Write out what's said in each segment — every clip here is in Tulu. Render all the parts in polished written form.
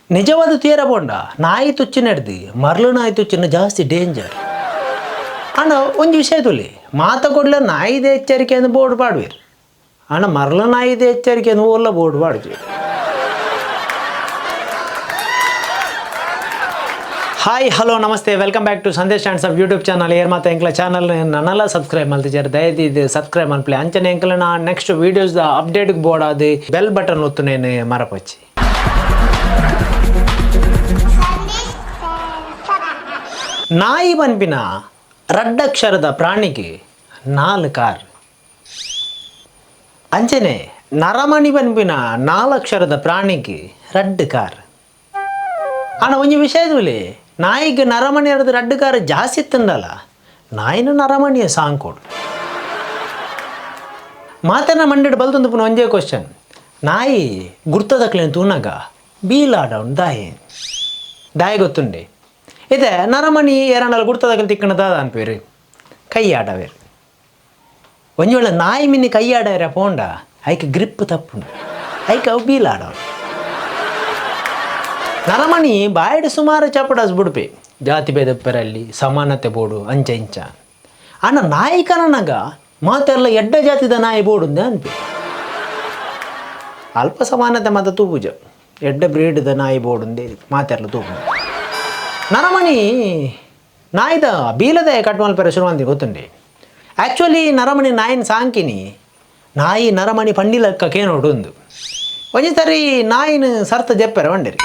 ನಿಜವಾದ ತೀರ ಬೋಂಡ ನಾಯಿ ತುಚ್ಚಿನಡ್ದು ಮರಳು ನಾಯಿ ತುಚ್ಚಿನ ಜಾಸ್ತಿ ಡೇಂಜರ್. ಅಣ್ಣ ಒಂಜಿ ವಿಷಯ ತುಲಿ ಮಾತ ಕೊಡ್ಲ ನಾಯಿದ ಎಚ್ಚರಿಕೆ ಅಂದ್ ಬೋರ್ಡ್ ಪಾಡ್ವೇರು. ಅಣ್ಣ ಮರಳು ನಾಯಿದ ಎಚ್ಚರಿಕೆ ಅಂದ್ ಓಲ್ಲ ಬೋರ್ಡ್ ಪಾಡ್ಜಿ. Hi hello namaste, welcome back to Sandesh hands of YouTube channel. ಏರ್ ಮಾತ ಎಂಕ್ಲ ಚಾನಲ್ ನನ್ನಲ್ಲ ಸಬ್ಸ್ಕ್ರೈಬ್ ಮಲ್ತಿಜಾರ್ ದಯದೀದ್ ಸಬ್ಸ್ಕ್ರೈಬ್ ಮಲ್ಪಲೆ. ಅಂಚನೆ ಎಂಕ್ಲ ನಾ ನೆಕ್ಸ್ಟ್ ವೀಡಿಯೋಸ್ ಅಪ್ಡೇಟ್ಗೆ ಬೋರ್ಡ್ ಅದು ಬೆಲ್ ಬಟನ್ ಒತ್ತು ನೇನು ಮರಪಚ್ಚಿ. ನಾಯಿ ಪನ್ಪಿನ ರಡ್ಡಕ್ಷರದ ಪ್ರಾಣಿಗೆ ನಾಲ್ ಕಾರ್. ಅಂಚನೆ ನರಮಣಿ ಪನ್ಪಿನ ನಾಲಕ್ಷರದ ಪ್ರಾಣಿಗೆ ರಡ್ಡು ಕಾರ್. ಅಣ್ಣ ಒಂಜಿ ವಿಷಯದಲ್ಲಿ ನಾಯಿಗೆ ನರಮಣಿ ಅರ್ದು ರಡ್ಡು ಕಾರ್ ಜಾಸ್ತಿ ತಿಂದಲ್ಲ, ನಾಯಿನ ನರಮಣಿಯ ಸಾಂಕೋಡು. ಮಾತನ ಮಂಡೆಡ್ ಬಲ್ತೊಂದು ಪುನ ಒಂಜೇ ಕ್ವಶನ್, ನಾಯಿ ಗುರ್ತದಕ್ಲೇನು ತೂನಗ ಬೀಲಾಡವನ್ ದಾಯಿ ದಾಯಿ ಗೊತ್ತುಂಡೆ. ಇದೆ ನರಮಣಿ ಏರಂಡಲ ಗುರ್ತದಕ್ಲೆ ತಿಕ್ಕಣ ದಾದ ಅನ್ಪೇರು ಕೈಯಾಡವೇರು. ಒಂಜಿ ವೇಳೆ ನಾಯಿ ಮಿನಿ ಕೈಯಾಡಾರ ಪೋಂಡ ಐಕ್ ಗ್ರಿಪ್ ತಪ್ಪುಂಡು, ಐಕ್ ಅವು ಬೀಲಾಡವನು. ನರಮಣಿ ಬಾಯಿಡ್ ಸುಮಾರು ಚಪಡಾಸ್ ಬುಡ್ಪೆ, ಜಾತಿ ಭೇದ ಪೆರಲ್ಲಿ ಸಮಾನತೆ ಬೋಡು ಅಂಚ ಇಂಚ. ಅಣ್ಣ ನಾಯಿಕನನಗ ಮಾತೆಲ್ಲ ಎಡ್ಡ ಜಾತಿದ ನಾಯಿ ಬೋಡುಂದೆ ಅನ್ಪೆ. ಅಲ್ಪ ಸಮಾನತೆ ಮಾತ ತೂಪುಜ, ಎಡ್ಡ ಬ್ರೀಡ್ದ ನಾಯಿ ಬೋಡುಂದೆ ಮಾತೆಲ್ಲ ತೂಪು. ನರಮಣಿ ನಾಯಿದ ಬೀಲದ ಕಟ್ ಮಲ್ಪೆರೆ ಶುರು ಅಂತಿ ಗೊತ್ತುಂಡೆ. ಆ್ಯಕ್ಚುಲಿ ನರಮಣಿ ನಾಯಿನ ಸಾಂಕಿನಿ ನಾಯಿ ನರಮಣಿ ಪಂಡಿಲಕ್ಕ ಕೇನೋಡು ಒಂದು ಒಂಜಿ ಸರಿ ನಾಯಿನ ಸರ್ತ ಜೆಪ್ಪೆರೆ వండిರಿ.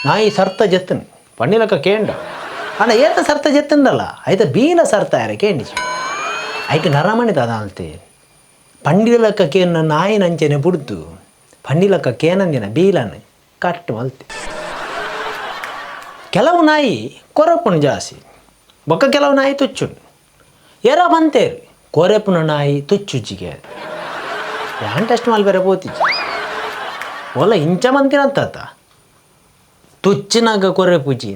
ನಾಯಿ ಸರ್ತ ಜೆತ್ತನ್ ಪಂಡಿಲಕ್ಕ ಕೇಂಡ. ಅಣ್ಣ ಏತ ಸರ್ತ ಜೆತ್ತಂದಲ್ಲ ಐತ ಬೀಲ ಸರ್ತ ಯಾರ ಕೇಂಡಿಚು ಐಕ್ ನರಮಣಿ ದಾದ ಅಲ್ತೆ ಪಂಡಿಲಕ್ಕ ಕೇನ ನಾಯಿನ ಅಂಚೆನೆ ಬುಡ್ದು ಪಂಡಿಲಕ್ಕ ಕೇನಂದಿನ ಬೀಲನ್ ಕಟ್ ಮಲ್ತೆ. ಕೆಲವು ನಾಯಿ ಕೊರಪುನು ಜಾಸ್ತಿ, ಬೊಕ್ಕ ಕೆಲವು ನಾಯಿ ತುಚ್ಚುಂಡು. ಎರ ಬಂತೇರು ಕೊರೆಪುನ ನಾಯಿ ತುಚ್ಚುಜ್ಜಿಗೆ ಯಾನ್ ಟೆಸ್ಟ್ ಮಲ್ಪೆರೆ ಪೋತಿಜ್ಜಿ. ಓಲ ಇಂಚ ಮಂತಿನಂತಾತ ತುಚ್ಚಿನಾಗ ಕೊರೆಪುಜಿ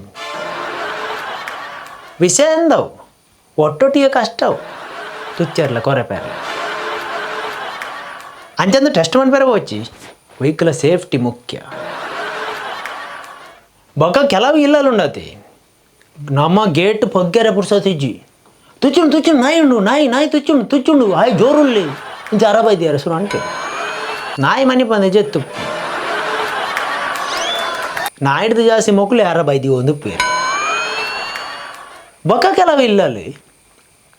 ವಿಷಯ ಎಂದವು ಒಟ್ಟೊಟ್ಟಿಗೆ ಕಷ್ಟವು ತುಚ್ಚರ್ಲ ಕೊರೆಪೆರ್ಲ. ಅಂಚಂದು ಟೆಸ್ಟ್ ಮನ್ಪೆರೆ ಪೋಚಿ, ವೆಹಿಕಲ್ ಸೇಫ್ಟಿ ಮುಖ್ಯ. ಬೊಕ್ಕ ಕೆಲವು ಇಲ್ಲಲುಂಡತಿ ನಮ್ಮ ಗೇಟ್ ಪೊಗ್ಗೆರೆ ಪುರ್ಸತಿಜ್ಜಿ. ತುಚ್ಚುಂಡು ತುಚ್ಚುಂಡು ನಾಯಿ ಉಂಡು, ನಾಯಿ ನಾಯಿ ತುಚ್ಚುಂಡು ತುಚ್ಚುಂಡು ಹಾಯ್ ಜೋರುಳ್ಳಿ ಇಂಚ ಅರಬೈದಿಯಾರ ಸುರು ಅಂಟೆ. ನಾಯಿ ಮನಿ ಬಂದ ಜೆತ್ತು ನಾಯಿಡ್ದು ಜಾಸ್ತಿ ಮೊಕ್ಲು ಅರಬೈದಿ ಒಂದು ಪೇರು. ಬೊಕ್ಕ ಕೆಲವು ಇಲ್ಲಲ್ಲಿ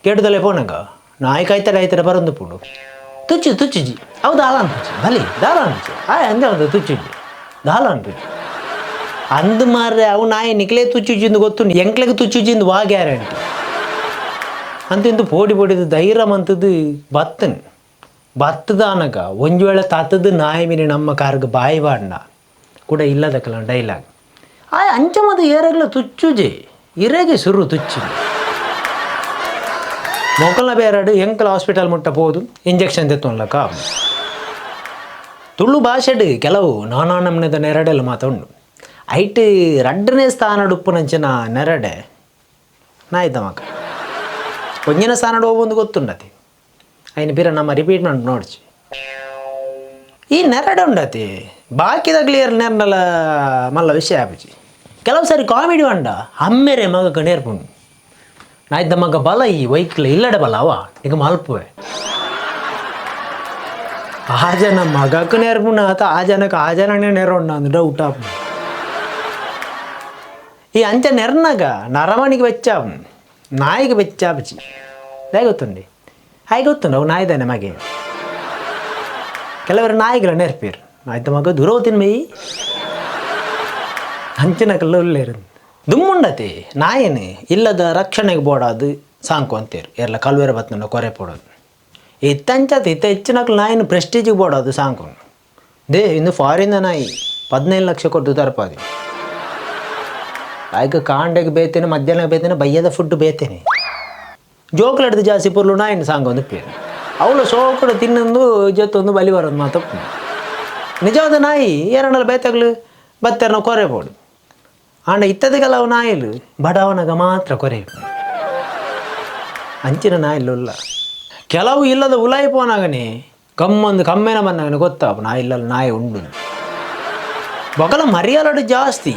ಕೇಟದಲ್ಲೇ ಪೋನಗ ನಾಯಿ ಕಾಯ್ತಾರೆ ಆಯ್ತಾರೆ ಬರೊಂದು ಪುಂಡು ತುಚ್ಚು ತುಚ್ಚುಜಿ ಅವು ದಾಲ ಅನ್ಪುಜಿ ಬಲಿ ದಾಲ ಅನ್ಪುಜಿ ಆಯ್ ಅಂದೆ ಒಂದು ತುಚ್ಚುಜಿ ದಾಲ ಅನ್ಪುಜಿ ಅಂದ್ ಮಾರ್ರೆ. ಅವು ನಾಯಿ ನಿಕ್ಲೇ ತುಚ್ಚುಜಿಂದು ಗೊತ್ತು, ಎಂಕ್ಲೆಗ್ ತುಚ್ಚುಜಿಂದು ವಾ ಗ್ಯಾರಂಟಿ ಅಂತ ಇಂದು ಪೋಡಿ ಪೋಡಿದ ಧೈರ್ಯ ಮಂತದ್ದು ಬತ್ತನ್ ಬತ್ತದಾನಗ ಒಂಜಿ ವೇಳೆ ತಾತದ್ದು ನಾಯಿ ಮಿನಿ ನಮ್ಮ ಕಾರ್ಗ್ ಬಾಯಿ ಬಾಂಡ ಕೂಡ ಇಲ್ಲದಕ್ಕಲ್ಲ ಡೈಲಾಗ್ ಆ ಅಂಚ ಮದ ಏರಗ್ಲ ತುಚ್ಚುಜಿ ಇರೆಗೆ ಸುರು ತುಚ್ಚು ಮೊಕಲ್ನ ಬೇರಡು ಎಂಕಲ್ ಹಾಸ್ಪಿಟಲ್ ಮುಟ್ಟ ಪೋದು ಇಂಜೆಕ್ಷನ್ ತೆತ್ತೊನ್ಲಕ. ತುಳು ಭಾಷೆಡ್ ಕೆಲವು ನಾನಾ ನಮ್ನೆದ ನೆರಡೆಲ್ಲ ಮಾತುಂಡು. ಐಟ್ ರಡ್ಡನೇ ಸ್ಥಾನಡ್ ಉಪ್ಪುನಂಚಿನ ನೆರಡೆ ನಾಯಿದ ಮಗ ಒಂಜಿನ ಸ್ಥಾನಡ್ ಹೋಗೊಂದು ಗೊತ್ತುಂಡತಿ ಐನ ಪಿರ ನಮ್ಮ ರಿಪೀಟ್ ಮಾಡಿ ನೋಡ್ಚಿ. ಈ ನೆರಡೆ ಉಂಡತಿ ಬಾಕಿದ ಕ್ಲಿಯರ್ ನೆರ್ನಲ ಮಲ್ಲ ವಿಷಯ ಆಪುಜಿ. ಕೆಲವು ಸಾರಿ ಕಾಮಿಡಿ ಉಂಡ ಅಮ್ಮೆರೆ ಮಗಕ ನೇರ್ಪುಂಡು ನಾಯ್ದ ಮಗ ಬಲ ಈ ವೈಕ್ಲ ಇಲ್ಲಡೆ ಬಲ ಅವ ಈಗ ಮಲ್ಪುವೆ. ಆ ಜನ ಮಗಕ್ಕೆ ನೇರ್ಪುಂಡು ಆತ ಆ ಜನಕ್ಕೆ ಆ ಜನನೇ ನೆರೋಣ ಅಂದ್ ಡೌಟ್ ಆಪುಂಡು. ಈ ಅಂಚ ನೆರ್ನಗ ನರಮಣಿಗೆ ಬೆಚ್ಚ ನಾಯಿಗೆ ಬೆಚ್ಚಾಪುಜಿ ದಾಯೆ ಗೊತ್ತುಂಡಿ? ಹಾಯ್ ಗೊತ್ತುಂಡು ಅವು ನಾಯಿದಾನೆ ಮಗೆ. ಕೆಲವರು ನಾಯಿಗಳ ನೆರ್ಪೇರು ನಾಯ್ದ ಮಗ ದೂರ ತಿನ್ಮೈ ಅಂಚಿನ ಕಲ್ಲ ಉಲ್ಲೇರು ದುಮ್ಮುಂಡತಿ. ನಾಯಿನ ಇಲ್ಲದ ರಕ್ಷಣೆಗೆ ಬೋಡಾದು ಸಾಂಕು ಅಂತೀರು ಎಲ್ಲ ಕಲ್ವೇರ ಬತ್ತನ ಕೊರೆ ಪೋಡೋದು ಇತ್ತಂಚತ್. ಇತ್ತ ಹೆಚ್ಚಿನಕ್ಲು ನಾಯಿನ ಪ್ರೆಸ್ಟೀಜಿಗೆ ಬೋಡಾದು ಸಾಂಕು. They ಇಂದು ಫಾರಿನ್ ನಾಯಿ 15 ಲಕ್ಷ ಕೊಟ್ಟು ತರಪಾದಿ. ಆಯ್ಕೆ ಕಾಂಡೆಗೆ ಬೇತೇನೆ, ಮಧ್ಯಾಹ್ನ ಬೇತೇನೆ, ಬಯ್ಯದ ಫುಡ್ ಬೇತೇನೆ. ಜೋಕ್ಲಡ್ದು ಜಾಸ್ತಿ ಪೊರ್ಲು ನಾಯಿನ ಸಾಂಗ್ ಒಂದು ಪೇರು ಅವಳು ಸೋಕಡು ತಿನ್ನೊಂದು ಜೊತ್ತೊಂದು ಬಲಿ ಬರೋದು ಮಾತ. ನಿಜವಾದ ನಾಯಿ ಏರಣ್ಣಲ್ಲಿ ಬೇತಗ್ಲು ಬತ್ತೆರ್ನ ಕೊರೆ ಪೋಡು. ಆಂಡ ಇತ್ತದಗೆಲ್ಲ ನಾಯಿಲು ಬಡವನಗ ಮಾತ್ರ ಕೊರೆ ಅಂಚಿನ ನಾಯಿಲ್ಲ. ಕೆಲವು ಇಲ್ಲದ ಉಲಾಯಿ ಪೋನಾಗನೆ ಕಮ್ಮೊಂದು ಕಮ್ಮೆನ ಬಂದಾಗನೆ ಗೊತ್ತಾಪ ನಾಯಿ ಇಲ್ಲಲ್ಲ ನಾಯಿ ಉಂಡು. ಬೊಕಲ ಮರಿಯಾಲಡು ಜಾಸ್ತಿ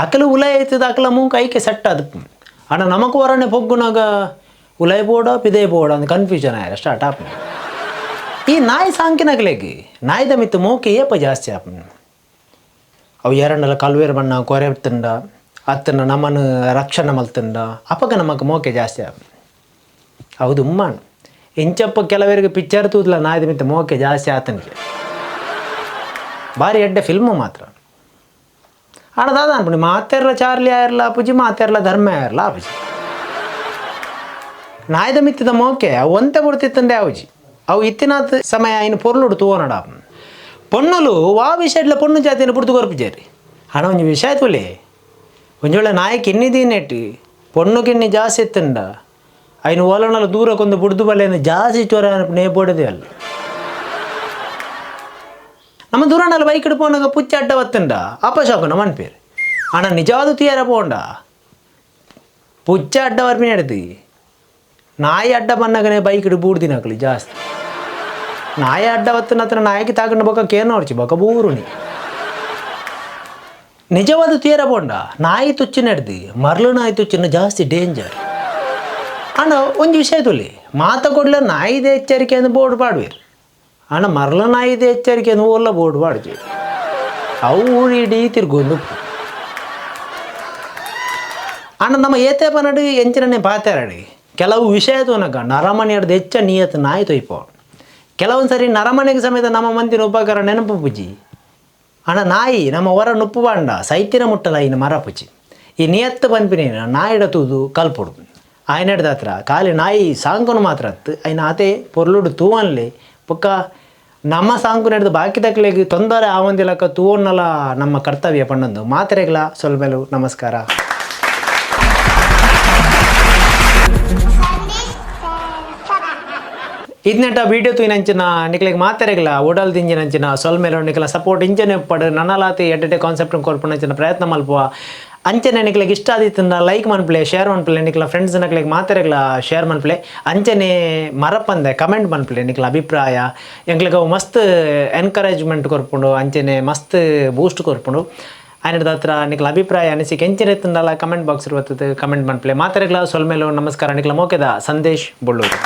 ಅಕಲು ಉಲೈ ಆಯ್ತದ ಅಕಲ ಮೂಂಕ ಐಕೆ ಸೆಟ್ ಆದಪ್ಪು. ಆಂಡ ನಮಕ್ ವರನೆ ಪೊಗ್ಗುನಾಗ ಉಲೈ ಬೋಡ ಪಿದೆ ಬೋಡ ಅಂದ್ ಕನ್ಫ್ಯೂಷನ್ ಆಯರ ಸ್ಟಾರ್ಟ್ ಆಪುಂಡು. ಈ ನಾಯಿ ಸಾಂಕಿನಕಲೆಗ್ ನಾಯಿದ ಮಿತ್ತ್ ಮೋಕೆ ಏಪ ಜಾಸ್ತಿ ಆಪುಂಡು. ಅವು ಏರಂಡಲ ಕಲ್ವೇರ್ ಬಣ್ಣ ಕೊರೆತ್ತುಂಡ ಅತ್ತಂಡ ನಮನ್ ರಕ್ಷಣೆ ಮಲ್ತುಂಡ ಅಪಗ ನಮಕ್ ಮೋಕೆ ಜಾಸ್ತಿ ಆಪುಂಡು. ಹೌದು ಉಮ್ಮಾನ್ ಇಂಚಪ್ಪ ಕೆಲವರಿಗೆ ಪಿಕ್ಚರ್ ತೂದ್ಲ ನಾಯಿದ ಮಿತ್ತ್ ಮೋಕೆ ಜಾಸ್ತಿ ಆತನಿಗೆ. ಬಾರಿ ಎಡ್ಡೆ ಫಿಲ್ಮ್ ಮಾತ್ರ. ಆಂಡ ದಾದ ಅನ್ಪುಂಡು ಮಾತೆರ್ಲ ಚಾರ್ಲಿ ಆಯರ್ಲ ಆಪುಜಿ, ಮಾತೆರ್ಲ ಧರ್ಮ ಆಯರ್ಲ ಆಪುಜಿ. ನಾಯಿದ ಮಿತ್ತದ ಮೋಕೆ ಅವು ಒಂತೆ ಬುಡ್ತಿತ್ತಂಡೆ ಆವುಜಿ. ಅವು ಇತ್ತಿನಾತ್ ಸಮಯ ಐನ್ ಪೊರ್ಲುಡು ತೂವೊನಡ. ಪೊಣ್ಣುಲು ವಾ ವಿಷಯಡ್ಲ ಪೊಣ್ಣು ಜಾತಿನ ಬುಡ್ದು ಕೊರ್ಪುಜೆರ್. ಆಂಡ ಒಂಜಿ ವಿಷಯ ತೂಲೆ, ಒಂಜಿ ವೇಳೆ ನಾಯಿ ಕಿನ್ನಿ ದೀನೆಟ್ ಪೊಣ್ಣು ಕಿನ್ನಿ ಜಾಸ್ತಿ ಇತ್ತಂಡ ಐನ್ ಓಲನಲ ದೂರ ಕೊಂದು ಬುಡ್ದು ಬಲ್ಲೆಂದು ಜಾಸ್ತಿ ಚೊರ ನೇ ಬೋಡದೆ ಅಲ್ಲ. ನಮ್ಮ ದೂರನಲ್ಲ ಬೈಕ್ ಪೋನಾಗ ಪುಚ್ಚ ಅಡ್ಡ ಬತ್ತಂಡ ಅಪಶಕುನ ಮನ್ಪೇರು. ಆಂಡ ನಿಜವಾದ ತುಯರ ಪೋಂಡ ಪುಚ್ಚ ಅಡ್ಡ ಬರ್ಪಿನ ಎಡ್ದು ನಾಯಿ ಅಡ್ಡ ಬನ್ನಗನೆ ಬೈಕ್ ಬೂಡ್ದಿನಕಲು ಜಾಸ್ತಿ. ನಾಯಿ ಅಡ್ಡ ಬತ್ತನ ಹತ್ರ ನಾಯಿಗೆ ತಾಕಂಡು ಬೊಕ್ಕ ಕೇನೋರ್ಚಿ ಬೊಕ್ಕ ಬೂರುನಿ. ನಿಜವಾದ ತುಯರ ಪೋಂಡ ನಾಯಿ ತುಚ್ಚಿನ ಎಡ್ದು ಮರ್ಲು ನಾಯಿ ತುಚ್ಚಿನ ಜಾಸ್ತಿ ಡೇಂಜರ್. ಆಂಡ ಒಂಜಿ ವಿಷಯ ತುಲಿ, ಮಾತ ಕೊಡ್ಲ ನಾಯಿದ ಎಚ್ಚರಿಕೆ ಅಂದ್ ಬೋರ್ಡ್ ಪಾಡ್ವೇರು. ಆಂಡ ಮರ್ಲ ನಾಯಿದ ಎಚ್ಚರಿಕೆ ಅಂದ್ ಓಲ್ಲ ಬೋರ್ಡ್ ಪಾಡ್ಜಿ. ಅವು ಊರು ಇಡೀ ತಿರ್ಗೊಂದು. ಆಂಡ ನಮ್ಮ ಏತೆ ಪನಡು ಎಂಚಿನನೆ ಪಾತೆರಡಿ ಕೆಲವು ವಿಷಯ ತೂನಗ ನರಮನೆಯಡ್ದು ಹೆಚ್ಚ ನಿಯತ್ ನಾಯಿ ತೊಯ್ಪೋ. ಕೆಲವೊಂದು ಸರಿ ನರಮನೆಗೆ ಸಮೇತ ನಮ್ಮ ಮಂದಿನ ಉಪಕಾರ ನೆನಪು ಪೂಜಿ. ಆಂಡ ನಾಯಿ ನಮ್ಮ ಹೊರ ನುಪ್ಪು ಬಾಂಡ ಸೈತಿನ ಮುಟ್ಟಲ ಇನ್ನು ಮರ ಪೂಜಿ. ಈ ನಿಯತ್ತು ಪನ್ಪಿನೇನು ನಾಯಿಡ ತೂದು ಕಲ್ಪೊಡು. ಆಯ್ನಡ್ದ ಹತ್ರ ಖಾಲಿ ನಾಯಿ ಸಾಂಕುನು ಮಾತ್ರ ಅತ್ತು ಐನ ಆತೆ ಪೊರ್ಲುಡು ತೂವನ್ಲೆ ಬೊಕ್ಕ ನಮ್ಮ ಸಾಂಕು ನಡೆದು ಬಾಕಿ ತಕ್ಲೆಗ್ ತೊಂದರೆ ಆವಂದಿಲಕ್ಕ ತೂವೊನ್ನಲ ನಮ್ಮ ಕರ್ತವ್ಯ ಪಣ್ಣೊಂದು ಮಾತೆರೆಗ್ಲ ಸೊಲ್ಮೆಲು ನಮಸ್ಕಾರ. ಇದ್ನೆಟ ವೀಡಿಯೋ ತೂಯಿನಂಚಿನ ನಿಕ್ಲೆಗ್ ಮಾತೆರೆಗ್ಲ ಉಡಲ್ ದಿಂಜಿನಂಚಿನ ಸೊಲ್ಮೆಲು. ನಿಕ್ಲ ಸಪೋರ್ಟ್ ಇಂಚನೆ ಉಪ್ಪಡ್ ನನಲಾತಿ ಎಡ್ಡೆ ಕಾನ್ಸೆಪ್ಟ್ ಕೊರ್ಪುನಂಚಿನ ಪ್ರಯತ್ನ ಮಲ್ಪುವ. ಅಂಚನೆ ನಿಕ್ಲೆಗ್ ಇಷ್ಟ ಆದಿತ್ತಂಡ ಲೈಕ್ ಮನ್ಪುಲೆ, ಶೇರ್ ಮನ್ಪುಲೆ, ನಿಕ್ಲ ಫ್ರೆಂಡ್ಸ್ ನಕ್ಲೆಗ್ ಮಾತೆರೆಗ್ಲ ಶೇರ್ ಮನ್ಪುಲೆ. ಅಂಚನೆ ಮರಪಂದೆ ಕಮೆಂಟ್ ಮನ್ಪುಲೆ ನಿಕ್ಲ ಅಭಿಪ್ರಾಯ. ಎಂಕ್ಲೆಗ್ ಅವು ಮಸ್ತ್ ಎನ್ಕರೇಜ್ಮೆಂಟ್ ಕೊರ್ಪುಂಡು, ಅಂಚನೆ ಮಸ್ತ್ ಬೂಸ್ಟ್ ಕೊರ್ಪುಂಡು. ಆಯ್ನದ ಹತ್ರ ನಿಕ್ಲ ಅಭಿಪ್ರಾಯ ಅನಿಸಿಕೆ ಎಂಚನೆ ಇತ್ತಂಡಲ ಕಮೆಂಟ್ ಬಾಕ್ಸ್ ಬರ್ತದೆ, ಕಮೆಂಟ್ ಮನ್ಪುಲೆ. ಮಾತೆರೆಗ್ಲ ಸೊಲ್ಮೆಲು ನಮಸ್ಕಾರ. ನಿಕ್ಲ ಮೋಕೆದ ಸಂದೇಶ್ ಬೊಳ್ಳೂರು.